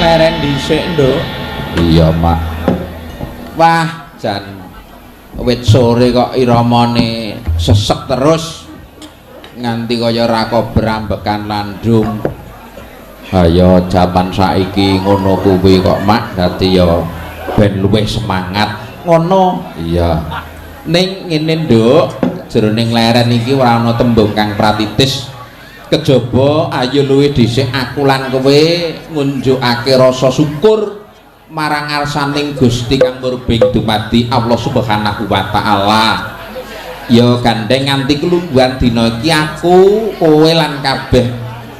Leren dhisik, Nduk. Iya, Mak. Wah, jan wit sore kok iramane sesek terus nganti kaya ra kober ambekan landung. Ayo jaman saiki ngono kuwi kok, Mak, dadi ya ben luwih semangat. Ngono. Iya. Ning ngene, Nduk, jroning leren iki ora ana tembung kang pratitis. Kejaba ayo luwih dhisik aku lan kowe ngunjukake rasa syukur marang ngarsaning Gusti kang murbeng dumadi Allah Subhanahu wa taala. Ya gandeng nganti kelungguhan dina iki aku, kowe lan kabeh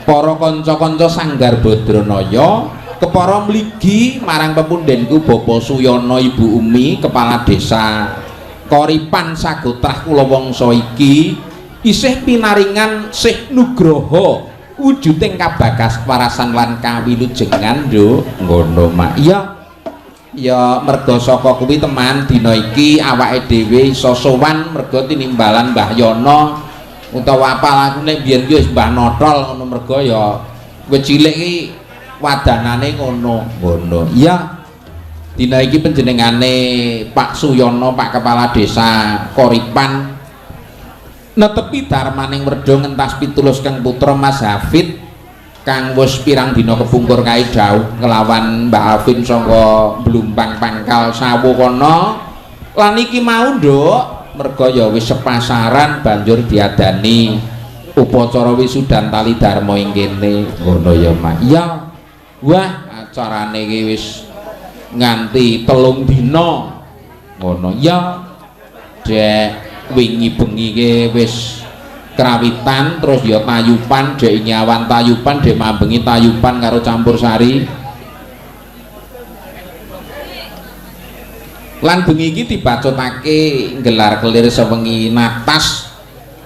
para kanca-kanca Sanggar Badranaya kepara mligi marang pepundhenku Bapak Suyono, Ibu Umi, Kepala Desa Koripan Sagotrah Kulawangsa iki isih pinaringan sih nugroho wujuding kabagas warasan lan kawilujengan, Nduk. Ngono, Mak. Iya ya, merga saka kuwi teman dina iki awake dhewe iso sowan merga tinimbalan Mbah Yono utawa apal aku nek biyen ki wis Mbah Notol ngono, merga ya wis cilik iki wadanane ngono. Ngono. Iya, dina iki panjenengane Pak Suyono, Pak Kepala Desa Koripan, netepi darmaning werda ngentas pitulus kang putra Mas Hafid kang wis pirang dina kepungkur kae dhauh kelawan Mbak Alvin saka Blumpang Pangkal Sawo kono. Lan iki mau, Nduk, merga ya wis sepasaran banjur diadani upacara wisudan tali dharma ing kene. Ngono ya, Mak. Iya. Wah, acarane iki wis nganti 3 dina. Ngono ya. Dek wingi bengi ki wis krawitan, terus ya tayupan, dek nyawan tayupan, dek mambengi tayupan karo campur sari. Lan bengi iki dibacutake gelar kelir sewengi natas,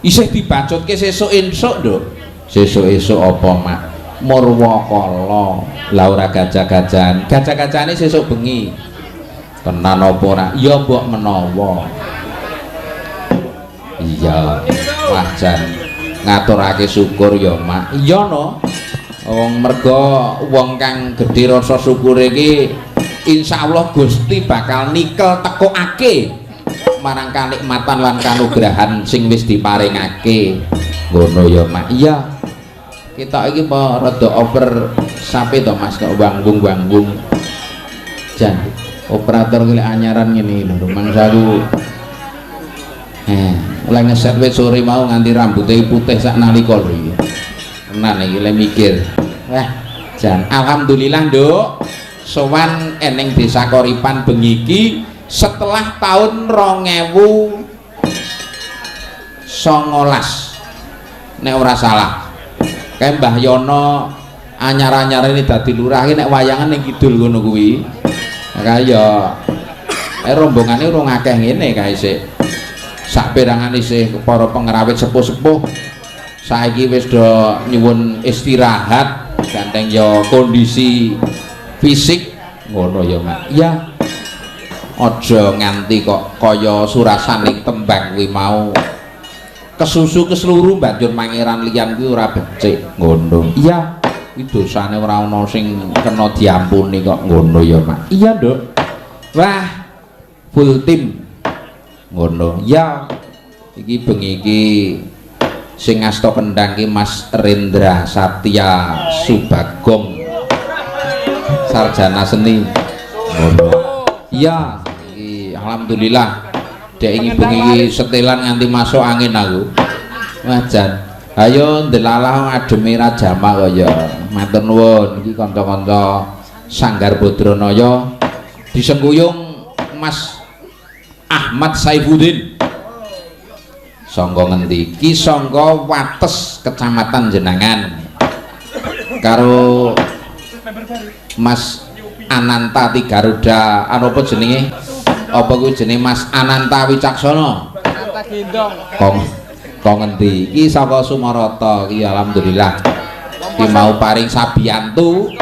isih dibacutke sesuk esuk, Nduk. Sesuk esuk apa, Mak? Murwakala. Lah ora gajah-gajahan, gajah-gajahane sesuk bengi. Tenan apa ora? Ya mbok menawa. Iya. Wah, jan ngaturake syukur ya, Mak. Iya no. Wong merga wong kang gedhe rasa syukure iki insyaallah Gusti bakal nikel tekokake marang kanikmatan lan kanugrahan sing wis diparingake. Ngono ya, Mak. Iya. Kita iki apa rada over sape to, Mas, kok wanggung-wanggung. Jan operator ki lek anyaran ngene lho rumangsaku. Oleh ngeset wis sore mau nganti rambutnya putih sak nalika lho iki. Tenan iki le mikir. Wah, jan alhamdulillah, Nduk. Sowan eneng Desa Koripan bengi iki setelah tahun 2019. Nek ora salah. Kae Mbah Yono anyar-anyar ini dadi lurah iki nek wayangan ning kidul ngono kuwi. Kaya rombongane urung akeh ngene kae sik. Sak perangan isih para pengrawit sepuh-sepuh. Saiki wis do nyuwun istirahat gandeng ya kondisi fisik ngono ya, Mak. Ya aja nganti kok kaya surasaning tembang kuwi mau kesusu kesluru banjur mangeran liyan kuwi ora becik. Ngono. Iya, kuwi dosane ora ana sing kena diampuni kok. Ngono ya, Mak. Iya, Nduk. Wah, full team. Ngono. Ya, iki bengi iki sing ngasta kendang ki Mas Rendra Satya Subagong, sarjana seni. Ngono. Iya, iki alhamdulillah dek iki bengi iki setelan nganti masuk angin aku. Wah, jan. Ayo ndelalah ademe ra jamak kaya. Matur nuwun iki kanca-kanca Sanggar Badranaya disengkuyung Mas Ahmad Saifuddin. Sangka ngendi? Ki sangka Wates, Kecamatan Jenangan. Karo Mas Ananta Tigaruda, anu apa jenenge? Apa kuwi jenenge Mas Ananta Wicaksono? Ananta Gendong. Kong kong ngendi? Ki saka Sumarata ki alhamdulillah. Ki mau paring sabiyantu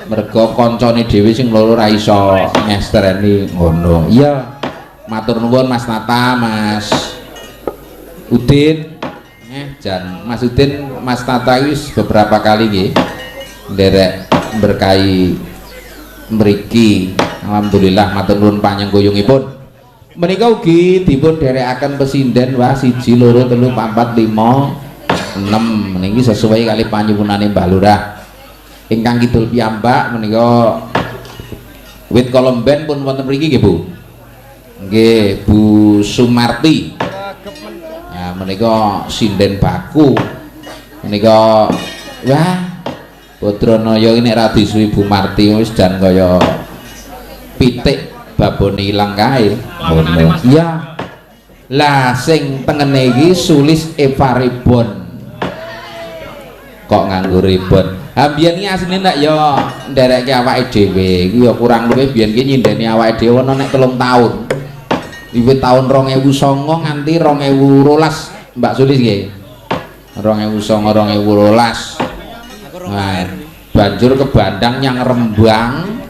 merga kancane dhewe sing loro ra iso nyestreni ngono. Iya. Matur nuwun Mas Nata, Mas Udin. Jan Mas Udin, Mas Tata wis beberapa kali nggih nderek berkahi mriki. Alhamdulillah matur nuwun panyengkuyungipun. Menika ugi dipun dherekaken pesinden wah 1 2 3 4 5 6 niki sesuai kali panyuwunane Mbah Lurah. Ingkang kidul piyambak menika wit kolomben pun wonten mriki nggih Bu. Nggih, Bu Sumarti. Nah, menika sinden baku. Menika wah Badranaya iki nek ra disuwi Bu Marti wis jan kaya pitik babone ilang kae. Ngono. Iya. Lah sing tengene iki Sulis Eva Rebon. Kok nganggo rebon? Ha biyen iki asline nek ya nderekke awake dhewe iki ya kurang luwih biyen ki nyindeni awake dhewe ana nek 3 taun. Wiwit taun 2009 nganti 2012 Mbak Sulis nggih. 2009 2012. Nah, banjur kebandang nyang Rembang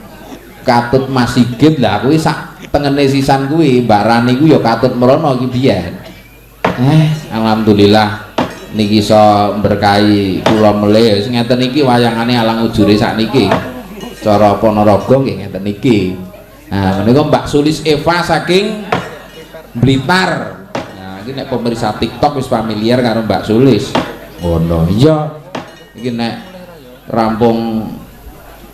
katut Mas Sigit lah kuwi sak tengene sisan kuwi Mbak Rani kuwi ya katut mrono iki biyen. Alhamdulillah niki iso berkahi kula melih. Wis ngeten iki wayangane alang ujure sakniki. Cara Ponorogo nggih ngeten iki. Nah, menika Mbak Sulis Eva saking Blitar. Nah, iki nek pemirsa TikTok wis familiar karo Mbak Sulis. Ngono. Iya. Iki nek rampung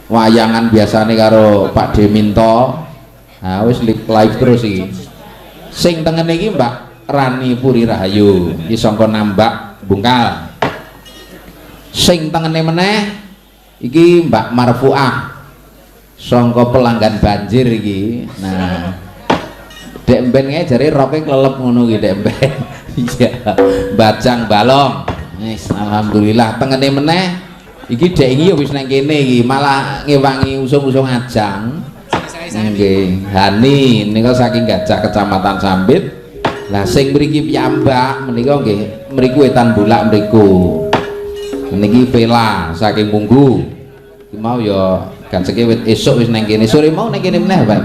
wayangan biasane karo Pak Deminto. Nah, wis live terus iki. Sing tengene iki Mbak Rani Puri Rahayu, iki sangka Nambak Bungkal. Sing tengene meneh iki Mbak Marfuah sangka pelanggan banjir iki. Nah, dek mben kae jare roke klelep ngono iki dek mben. Iya, Bajang Balong. Wis alhamdulillah tengene meneh iki dek iki ya wis nang kene iki malah ngewangi usung-usung ajang. Nggih, Hani nika saking Gajah Kecamatan Sambit. Lah sing mriki piyambak menika nggih mriku wetan bulak mriku. Niki Vela saking Munggu. Iki mau ya ganceke wit esuk wis nang kene. Sore mau nang kene meneh, Pak.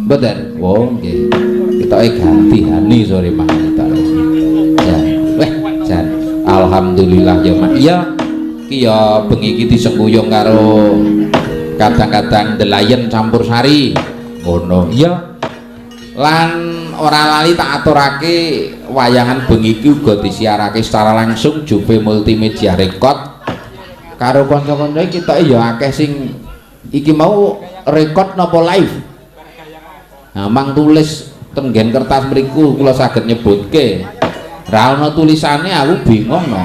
Mboten. Oh, nggih. Ketoke ganti Hani sore mau ketoke. Ya. Weh, jan alhamdulillah ya, Mak. Iya. Iki ya bengi iki disengkuyung karo kadang-kadang The Lion campur sari. Ngono. Iya. Lan ora lali tak aturake wayangan bengi iki uga disiarake secara langsung Juve Multimedia Record karo kanca-kanca iki ketoke ya akeh sing iki mau record napa live. Nah, mang tulis teng nggen kertas mriku kula saged nyebutke. Ra ono tulisane aku bingung no.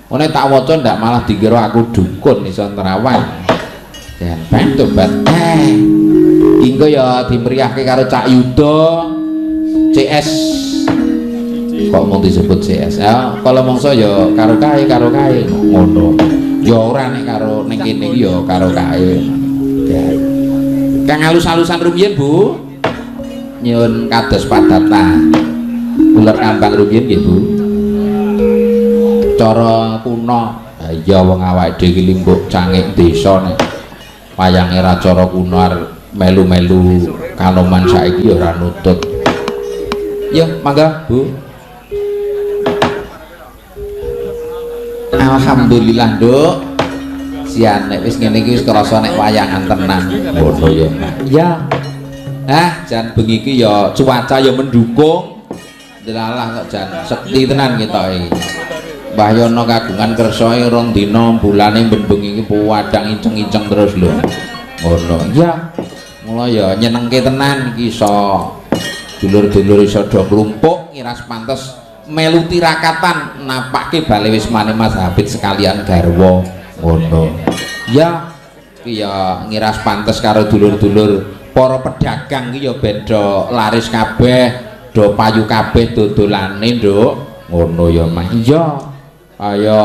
Nek tak waca ndak malah dikira aku dukun iso nerawang. Jan ben tobat. Engko ya dimeriahke karo Cak Yuda CS. Kok mau disebut CS? Ya, kalau mongso ya karo kae ngono. Ya ora nek karo ning kene iki ya karo kae. Ya. Kang alus-alusan rumiyin, Bu. Nyuwun kados padatan. Uler kambang rumiyin nggih, Bu. Cara kuno. Ha iya wong awake dhewe iki limbuk cangik desa nek wayange ra cara kuno melu-melu kanoman saiki ya ora nutut. Ya, mangga, Bu. Alhamdulillah, Nduk. Sian nek wis ngene iki wis krasa nek wayangan tenan. Ngono ya. Iya. Ah, jan bengi iki ya cuaca ya mendukung. Delalah kok jan sekti tenan ketoke iki. Mbah Yono kagungan kersa rong dina bulane ben bengi iki puwadang inceng-inceng terus lho. Ngono. Iya. Mula ya nyenengke tenan iki iso dulur-dulur iso do klumpuk ngiras pantes melu tirakatan napake bale wismane Mas Habib sekalian garwa. Ngono. Ya, iki ya ngiras pantes karo dulur-dulur para pedagang iki ya ben do laris kabeh, do payu kabeh dodolane, Nduk. Ngono ya, Mas. Iya. Kaya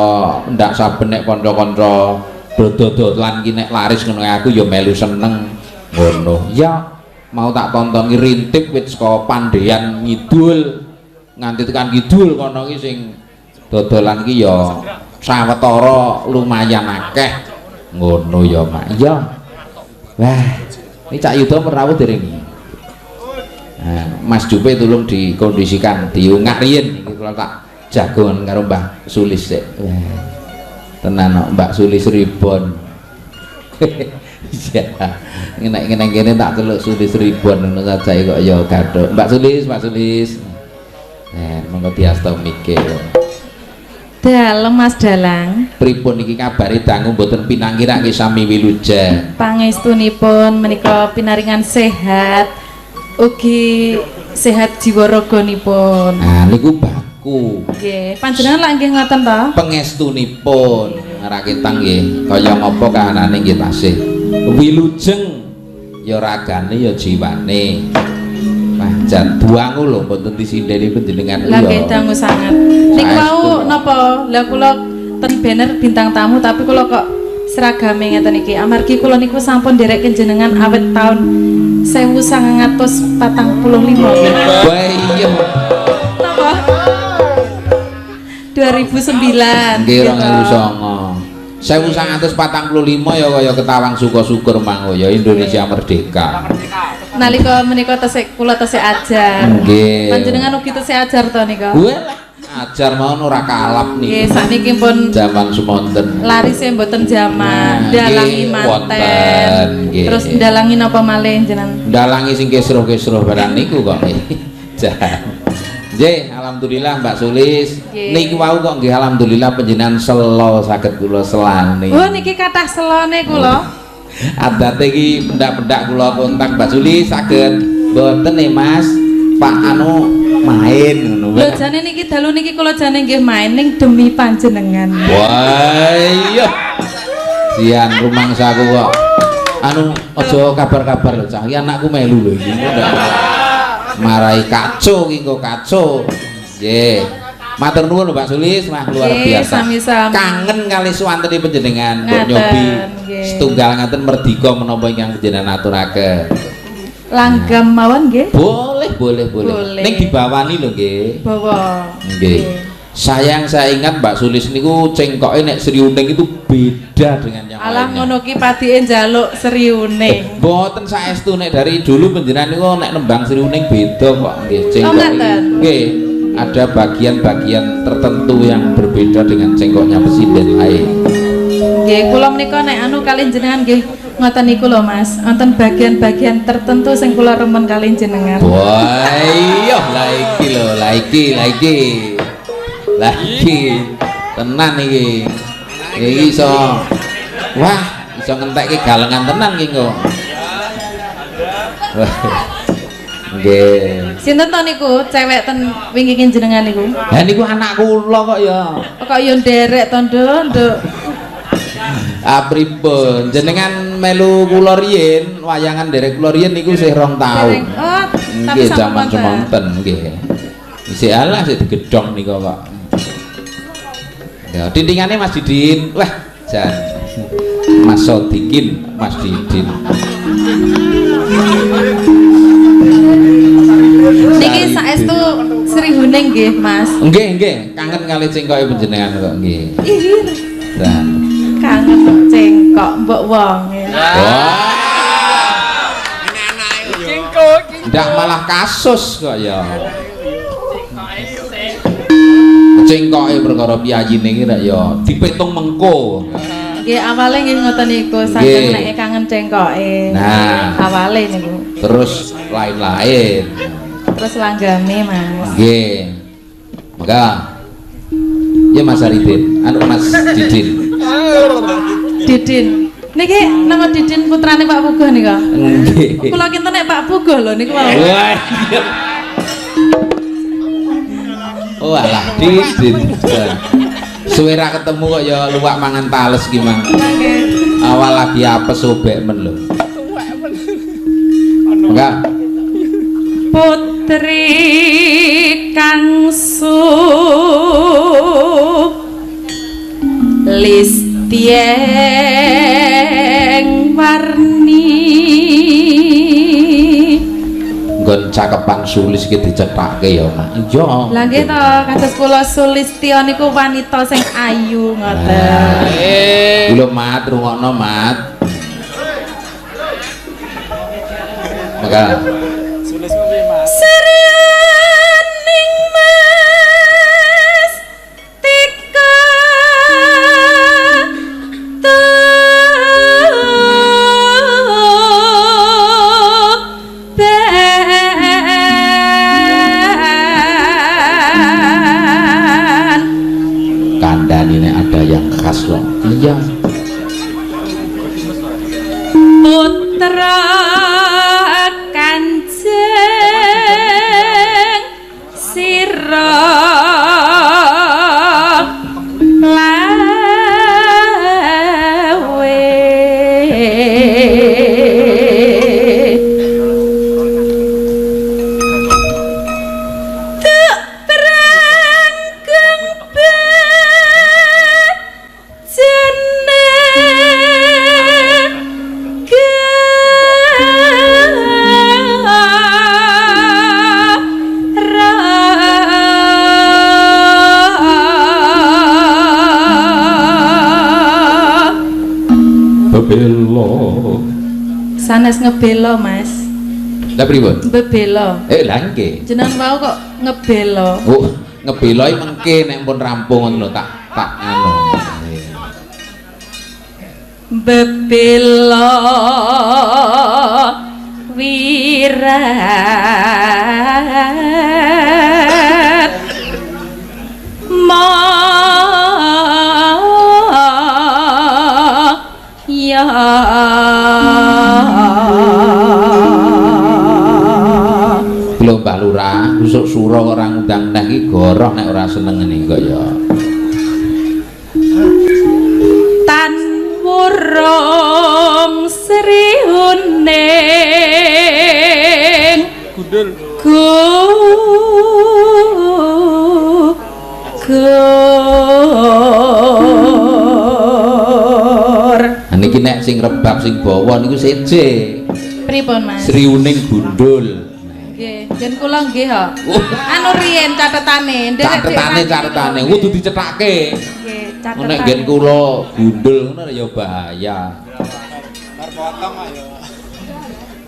ndak saben nek kanca-kanca do dodolan ki nek laris ngono aku ya melu seneng. Ngono. Ya, mau tak tonton ki rintip wit saka Pandean ngidul nganti tekan kidul kono ki sing dodolan ki ya sawetara lumayan akeh. Ngono ya, Mak. Iya. Wah, ini Cak Yuda merawuh dereng iki. Nah, Mas Jupe tolong dikondisikan, diungak riyin iki kula tak jagongan karo Mbah Sulis sik. Wah. Tenan kok Mbak Sulis Ribon. Iya. Nek ngene kene tak celuk Sulis Ribon ngono sajae kok ya gathuk. Mbak Sulis, Mbak Sulis. Monggo diasta mikir. Dalem Mas Dalang. Pripun iki kabare dangu mboten pinangkirak nggih sami wilujeng. Pangestunipun menika pinaringan sehat, ugi sehat jiwa raganipun. Nah niku baku. Nggih, panjenengan lak nggih ngoten to? Pangestunipun raketang nggih kaya ngapa kahanane nggih tasih wilujeng ya ragane ya jiwane. Wah, jan duangu lho mboten disindeni panjenengan. Lah nggih dangu sanget. Niku wau napa? Lah kula ten banner bintang tamu tapi kula kok seragame ngeten iki. Amargi kula niku sampun nderek jenengan awet taun 1945. Wah iya. Napa? 2009. Nggih 2009. 1945 ya kaya ketawang suka-syukur mango ya Indonesia merdeka. Nalika menika tesih kula tesih ajar. Nggih. Panjenengan ugi tesih ajar to nika? Walah, ajar mawon ora kalap niki. Nggih, sakniki pun jaman semonten. Larise mboten jaman, ndalangi manten. Terus ndalangi napa malih jenengan? Ndalangi sing kesruh-kesruh barang niku kok. Jan. Nggih, alhamdulillah Mbak Sulis. Niki wau kok nggih alhamdulillah panjenengan selo saged kula selani. Oh niki kathah selone kula. Adate iki pendak-pendak kula kontak Mbak Sulis saged mboten nih Mas, Pak anu main ngono. Lho jane niki dalu niki kula jane nggih main ning demi panjenengan. Wah iya. Sian rumangsaku kok. Anu aja kabar-kabar lho cah, iki anakku melu lho iki. Marai kacau iki kok kacau. Nggih. Matur nuwun Mbak Sulis, wah luar biasa. Sami-sami. Kangen kali suwantene panjenengan mbok nyobi setunggal ngaten merdika menapa ingkang panjenengan aturaken. Langgam mawon nggih? Boleh, boleh, boleh. Ning dibawani lho nggih. Bawa. Nggih. Sayang saya ingat Mbak Sulis niku cengkoke nek Sriuning itu beda dengan yang lainnya. Alah ngono ki padike njaluk Sriuning. Mboten saestu nek dari dulu panjenengan niku nek nembang Sriuning beda kok nggih cengkok. Oh, nggih. Ada bagian-bagian tertentu yang berbeda dengan cengkoknya presiden lain. Nggih, kula menika nek anu kaliyan jenengan nggih ngoten niku lho Mas, wonten bagian-bagian tertentu sing kula remen kaliyan jenengan. Wah, iya lah iki lho, lah iki, lah iki. Lah iki tenan iki. Iki iso wah, iso ngentekke galengan tenan iki kok. Nggih. Sinten to niku cewek ten wingi jenengan niku? Lah niku anak kula kok ya. Kok ya nderek to, Nduk, Nduk. Ah pripun? Jenengan melu kula riyin, wayangan nderek kula riyin niku isih 2 taun. Oh, tapi nggih jaman semonten nggih. Isih alah sik digedhong niku kok. Ya, tintingane Mas Didin. Wah, jan. Mas Sodikin, Mas Didin. Niki saestu Srihuning nggih, Mas. Nggih, nggih, kangen kali cengkoke panjenengan kok nggih. Ih. Lah. Kangen kok cengkok mbok wong. Wah. Ndak malah kasus kok ya. Cengkoke perkara piyayine iki rek ya dipitung mengko. Nggih, awale nggih ngoten niku, saking nek kangen cengkoke. Nah, awale niku. Terus lain-lain. Terus langgame, Mas. Nggih. Maka ya Mas Aridin, anu Mas Didin. Didin. Niki nama Didin putrane Pak Puguh nika. Nggih. Kula kinten nek Pak Puguh lho niku wau. Wah. Oh alah Didin. Suwe ra ketemu kok ya luwak mangan tales ki Mang. Awal lagi apes sobek men lho. Enggak. Putri kang sulistyeng warni. Nggon cakepan Sulis iki dicethake ya, Mak. Iya. Lah nggih to, kados kula Sulistya niku wanita sing ayu ngoten. Lho Mat, rungokno Mat. Maka Srianing Mas tika Putra Kanjeng sira lawe tuk prangkeng bajene Bebelo. Sanes ngebelo, Mas. Lah pripun? Bebelo. Lah nggih. Jenengan wau kok ngebelo. Oh, ngebelo iki mengke nek pun rampung ngono lho tak anu. Bebelo wirat ma ya. Lho Mbah Lurah, usuk sura kok ora ngundang neh iki goroh nek ora seneng ngene kok ya. Tan wurung sri huning gundul gugur. Niki nek sing rebab sing bawa niku seje. Pripun, Mas? Sri Uning gundul. Nggih, jen kula nggih ha. Anu riyen catetane, catetane kudu dicethake. Nggih, catetane. Nek nggen kula gundul ngono ya bahaya. Bar potong ayo.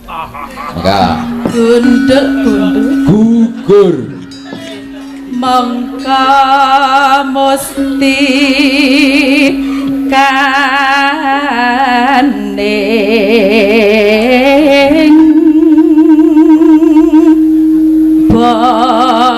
Maka gundul gundul gugur. Mongko musti kaning bangsa.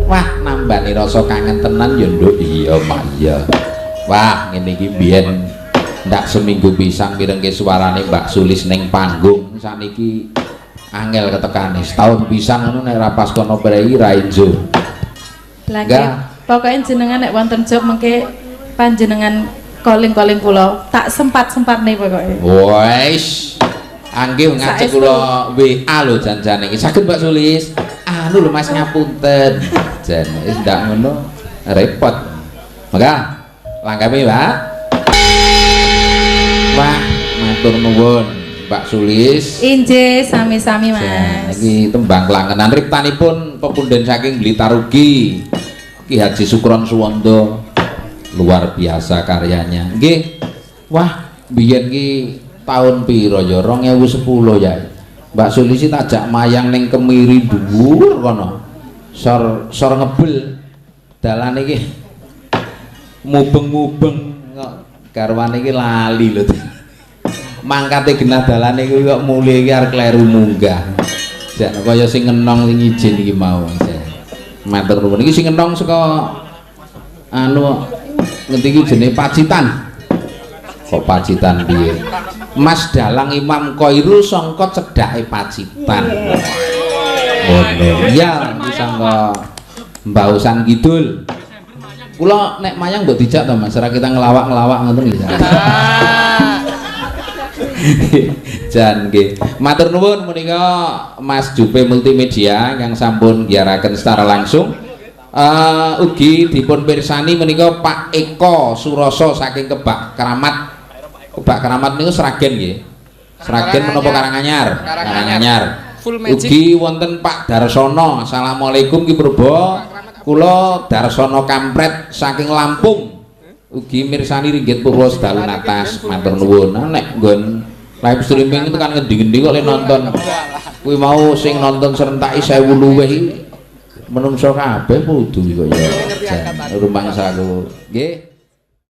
Wah, nambani rasa kangen tenan ya, Nduk. Iya, Mak, iya. Wah, ngene iki biyen ndak seminggu pisan mirengke suarane Mbak Sulis ning panggung. Sakniki angel ketekane. Setahun pisan ngono nek ra pas kono prei ra enjo. Lah nggih, pokoke jenengan nek wonten job mengke panjenengan calling-calling kula, tak sempat-sempatne pokoke. Wes. Anggih ngajak kula WA lho janjane iki. Saged Mbak Sulis. Anu lho Mas ngapunten. Jan wis ndak ngono repot. Maka langkapi, Pak. Wah, matur nuwun Mbak Sulis. Injih, sami-sami Mas. Iki tembang klangenan riptanipun pepunden saking Blitar ugi. Ki Haji Sukron Suwondo. Luar biasa karyanya. Nggih. Wah, biyen ki tahun piro ya? 2010 ya. Mbak Sulis tak ajak mayang ning Kemiri dhuwur kono. Sor sor ngebel. Dalane iki mubeng-mubeng kok garwane iki lali lho. Mangkate genah dalane kuwi kok mulih iki arep kleru munggah. Jak kaya sing ngenong sing izin iki mau. Matur nuwun. Iki sing ngenong saka anu ngendi iki jenenge Pacitan. Kok Pacitan piye? Mas Dalang Imam Koirul sangka cedhake Pacitan. Ngono. Iya, iki sangka Mbausan Kidul. Kula nek mayang mbok dijak to Mas, ora kita ngelawak-ngelawak ngoten nggih. Jan nggih. Matur nuwun menika Mas Jupe Multimedia yang sampun nggiyaraken secara langsung. Ugi dipun pirsani menika Pak Eko Suroso saking Kebak Keramat. Kebak Keramat niku Sragen nggih. Sragen menapa Karanganyar? Karanganyar. Ugi wonten Pak Darsono. Assalamualaikum Ki Purbo. Kula Darsono Kampret saking Lampung. Ugi mirsani Ringgit Purwo sedalu natas. Matur nuwun. Nah, nek nggon live streaming itu kan ngendi-ngendi kok le nonton. Kuwi mau sing nonton serentak 1000 luwih iki menungso kabeh kudu kok ya. Rumangsaku. Nggih.